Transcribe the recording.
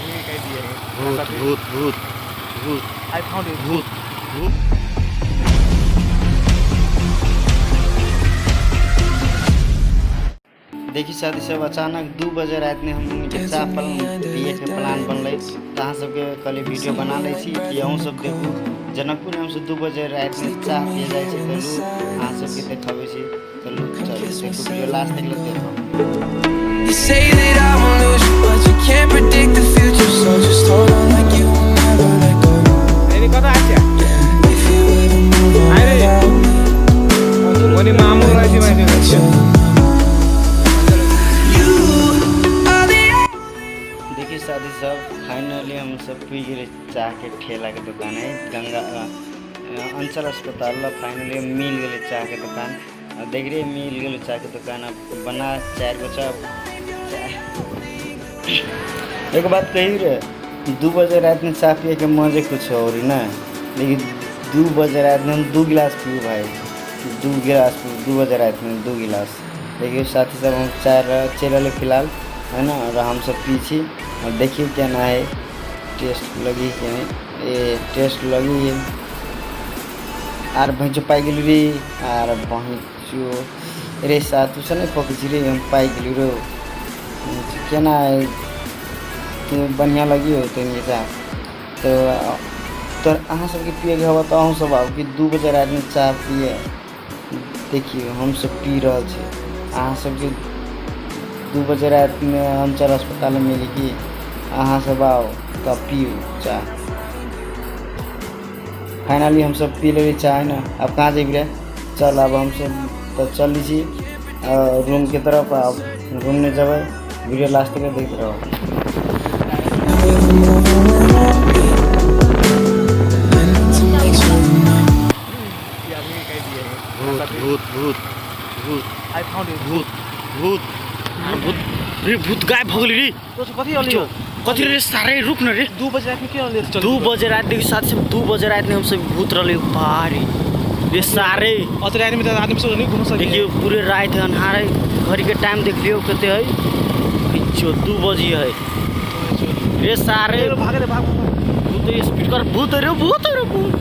भूत भूत भूत भूत। I found it. भूत भूत। देखी साथी सब, अचानक 2 बजे रात में हम के चाह पिए के प्लान बनलै, तऽ अहाँ सबके कहली वीडियो बना लै छी कि अहूँ सब देखू। जनकपुर में हमसब 2 बजे रात में चाह पिए जाइ छी, चलू अहाँ सबके देखाबै छी। चलू चलू देखू वीडियो लास्ट तक देखो। You say that I won't lose you, but you can't predict the future, so just hold on like you will never let go. अरे कता आइछ? Yeah, if you ever move on अरे। without me, ओनी मामु रहै छै माइते। you are the देखिए साथी सब, finally हम सब पी गेल चाह के ठेला के दुकान है गंगा अंचल अस्पताल ल। फाइनली मिल गेल चाह के दुकान। अब देख रही मिल गेल चाह के दुकान। अब बना 4 गो चाह। एक बात कही रे, 2 बजे रात में चाय पिए के मजे कुछ और ही ना। लेकिन 2 बजे रात में हम 2 गिलास पियू भाई, 2 गिलास पियू 2 बजे रात में 2 गिलास। देखिए साथी सब, हम चाय चल रहे फिलहाल है ना, और हम सब पी छी। और देखिए क्या ना है, टेस्ट लगी कि नहीं, ए टेस्ट लगी है। आर भैंसो पाई गेलु रे, आर भैंसो रे साथू से नहीं पकड़ी रे, हम पाई गेलु रो। केना है तू बढ़िया लगी हो तो चाह तो अहाँ सबके पिएके हवा तो अहूँ सब आउ कि 2 बजे रात में चाह पिए। देखियो हम सब पी रहल छी, अहाँ सबके 2 बजे रात में अंचल अस्पताल में मिली कि अहाँ सब आओ तब पियू चाह। फाइनली हम सब पी लेली चाय ना। अब कहाँ जेबी रे? चल अब हम सब तो चल ली रूम के तरफ। अब रूम में जब वीडियो लास्ट तक देखते रहो। ever move on without me. I need to make sure you know. भूत भूत भूत भूत। I found it. भूत भूत भूत रे, भूत गायब हो गेल रे। कथी रहलै हो? कथी रे सारे, रुक न रे। 2 बजे रात में के रहलै? चल 2 बजे रात देखि साथी सब, 2 बजे रात में हम सब भूत रहलै भारी रे सारे। अत रात में त आदमी सब नहीं घुम सके। देखियो पूरे रात है, अन्हार है, घड़ी के टाइम देख लियो कते है, जो 2 बजे है रे सारे। भाग रे भाग। भूत स्पीकर, भूत रे, भूत रे, भूत।